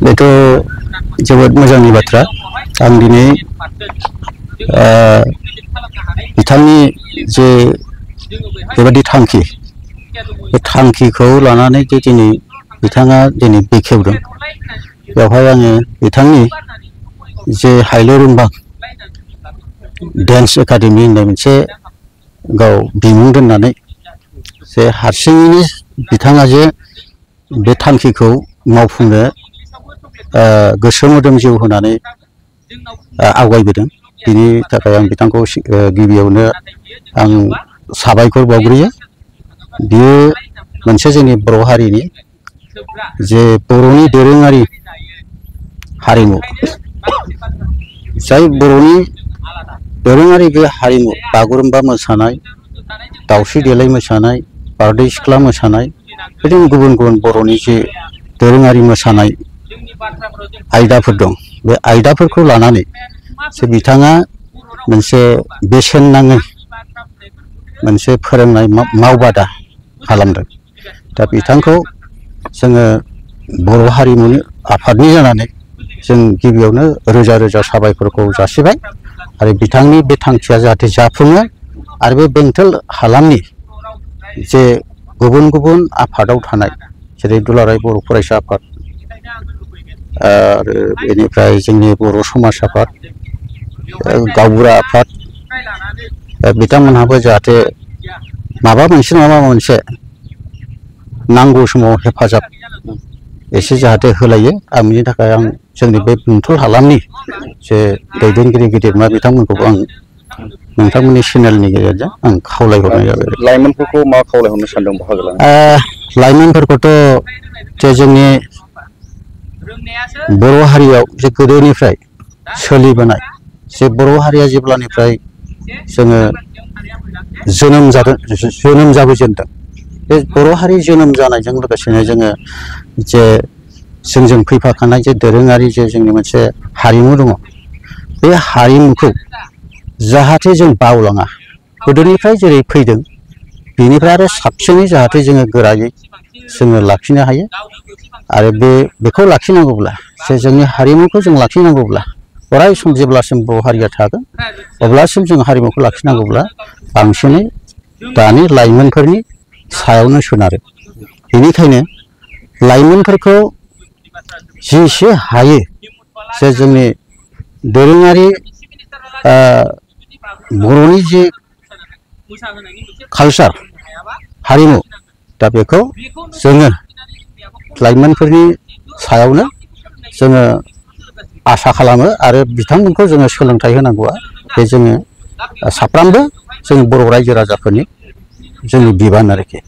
बेथ' जोबोद मोजांनि बाथ्रा। आं दिनै बिथांनि जे बेबायदि थांखि, बे थांखिखौ लानानै जे दिनै बिथाङा दिनै बेखेवदों, बेवहाय आङो बिथांनि जे हायलोरुंबां डेन्स एकाडेमि होननाय मोनसे गाव बिमुं दोननानै जे हारसिङैनो बिथाङा जे बे थांखिखौ मावफुंनो गोसो मोदोम जिउ होनानै आवगायबोदों, बिनि थाखाय आं बिथांखौ गिबियावनो आं साबायखर बावग्रोयो। बियो मोनसे जोंनि बर' हारिनि जे बर'नि दोरोङारि हारिमु, जाय बर'नि दोरोङारि बे हारिमु बागुरुम्बा मोसानाय, दावस्रि देलाय मोसानाय, बारदै सिख्ला मोसानाय, बिदिनो गुबुन गुबुन बर'नि जे दोरोङारि मोसानाय आयदाफोर दं, बे आयदाफोरखौ लानानै जे बिथाङा मोनसे बेसेन नाङै मोनसे फोरोंनाय मावबादा खालामदों। दा बिथांखौ जोङो बर' हारिमुनि आफादनि जानानै जों गिबियावनो रोजा रोजा साबायखरखौ जासिबाय आरो बिथांनि बे थांखिया जाहाथे जाफुङो आरो बे बेंटल हालामनि जे गुबुन गुबुन आफादाव थानाय जेरै दुलाराय बर' फरायसा आफाद आरो बेनिफ्राय जोंनि बर' समाज आफाद, गावबुरा आफाद, बिथांमोनहाबो जाहाथे माबा मोनसे नङा माबा मोनसे नांगौ समाव हेफाजाब एसे जाहाथे होलायो। आं बिनि थाखाय आं जोंनि बे बेंटल हालामनि जे दैदेनगिरि गिदिरमा बिथांमोनखौबो आं नोंथांमोननि चेनेलनि गेजेरजों आं खावलायहरनाय जाबाय। लाइमोनफोरखौ मा खावलायहरनो सानदों बाहागो लानो? लाइमोनफोरखौथ' जे जोंनि बर' हारियाव जे गोदोनिफ्राय सोलिबोनाय, जे बर' हारिया जेब्लानिफ्राय जोङो जोनोम जाबोजेनदों, बे बर' हारि जोनोम जानायजों लोगोसेनो जोङो जे जोंजों फैफाखानाय जे दोरोङारि जे जोंनि मोनसे हारिमु दङ, बे हारिमुखौ जाहाथे जों बावलाङा, गोदोनिफ्राय जेरै फैदों बेनिफ्राय आरो साबसिनै जाहाथे जोङो गोरायै जोङो लाखिनो हायो। आरो बेखौ लाखिनांगौब्ला, जे जोंनि हारिमुखौ जों लाखिनांगौब्ला, अराय सम जेब्लासिम बर' हारिया थागोन अब्लासिम जों हारिमुखौ लाखिनांगौब्ला बांसिनै दानि लाइमोनफोरनि सायावनो सोनारो। बेनिखायनो लाइमोनफोरखौ जेसे हायो जे जोंनि दोरोङारि बर'नि जे कालचार हारिमु, दा बेखौ जोङो लाइमोनफोरनि सायावनो जोङो आसा खालामो आरो बिथांमोनखौ जोङो सोलोंथाइ होनांगौआ बे जोङो साफ्रोमबो जों बर' रायजो राजाफोरनि जोंनि बिबान आरोखि।